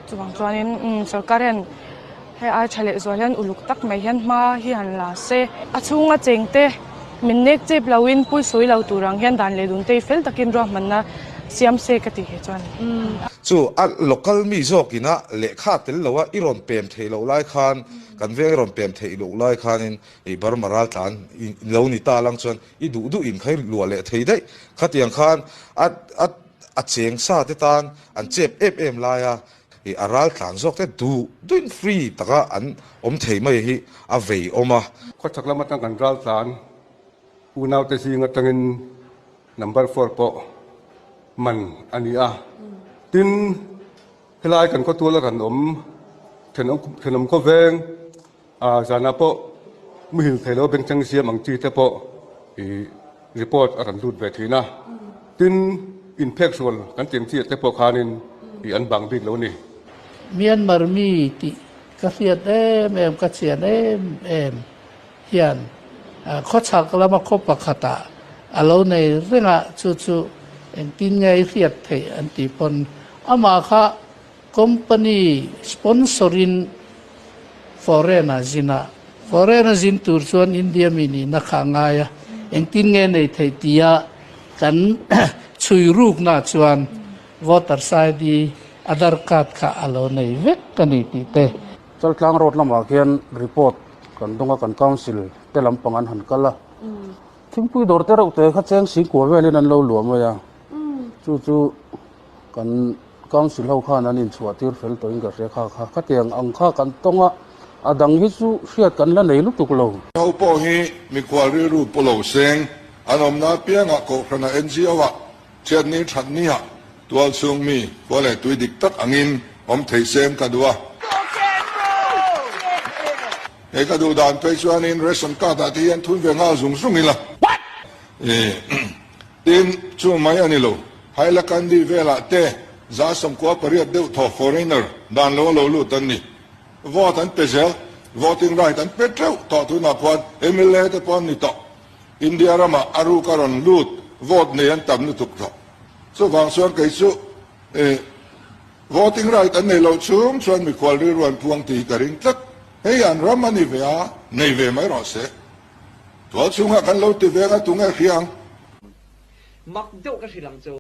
Chuvang chuanin sorkar hian hei ai tha leh zual hian uluk tak mai hian hma hi han la se. A chhunga chengte min nek chep loin puisawi lo tur ang hian dan leh dun te hi fel takin ruahmanna siam se ka ti he chuan. Chu a local mi zawkina lehkha tel loa i rawn pem theih loh lai khan, kan veng i rawn pem theih loh lai khanin i Burma raltlan i lo ni ta lang chuan i duh duh in kha i luah leh thei daih. Khatiang khan a a a cheng sa te tan an chep em em lai a, i a raltlan zawk te duh duhin free taka an awm thei mai hi a vei awm a. Khawchhak lam atang kan raltlan unaute zing atangin number four pawh man a ni a. Tin, helai kan khawtual a kan awm thenawm thenawm khawveng ah zanah pawh muhil thei lo bengchheng siam ang chi te pawh ih report a rawn lut ve thin a. Tin, inphek sual kan tih ang chi ah te pawh khanin ih an bang bik lo a ni. Myanmar mi tih ka hriat em em, ka chian em em hian khawchhak lama khaw pakhatah a lo nei reng a, chu chu engtin nge i hriat theih an tih pawn amah kha company sponsor in foreign a zin a, foreign a zin tur chuan India mi nihna kha a ngai a, engtin nge nei theih tia kan chhui rukna chuan voters ID, Aadhaar card kha a lo nei vek a ni tih te. Chaltlang road lamah khian report kan dawng a, kan council te lampang an han kal a, thingpui dawr te reuh te kha cheng singkua velin an lo luah mai a, chu chu kan council ho khan an inchhuah tir fel tawhin ka hria kha kha khatiang ang kha kan tawng a, a dang hi chu hriat kan la nei lutuk lo. Ho pawh hi mikhual rilru pu lo seng an awmna apiangah kohhrana NGO ah Chhiatni thatniah tualchhung mi khua leh tui dik tak angin awm thei sem ka duh a. Hei ka duh dan phei chuanin ration card ah te hian thun ve nghal zung zung ila. Tin, chu mai a ni lo. Hailakandi velah te 98 deuh thaw foreigner dan lo a lo lut an ni. Vote an pe zel, voting right an pe teuh tawh tunah khuan mla te pawh an ni tawh. India ramah a ruk a rawn lut, vote nei an tam lutuk tawh. Chuvang chuan kei chu eh voting right an nei loh chung chuan mikhual rilru an phuang tih hi ka ring tlat. Hei an ram a ni ve a, nei ve mai rawh se. Tual chhungah kan lo ti veng a, tunge hria ang? Mak deuh ka hrilh ang chu.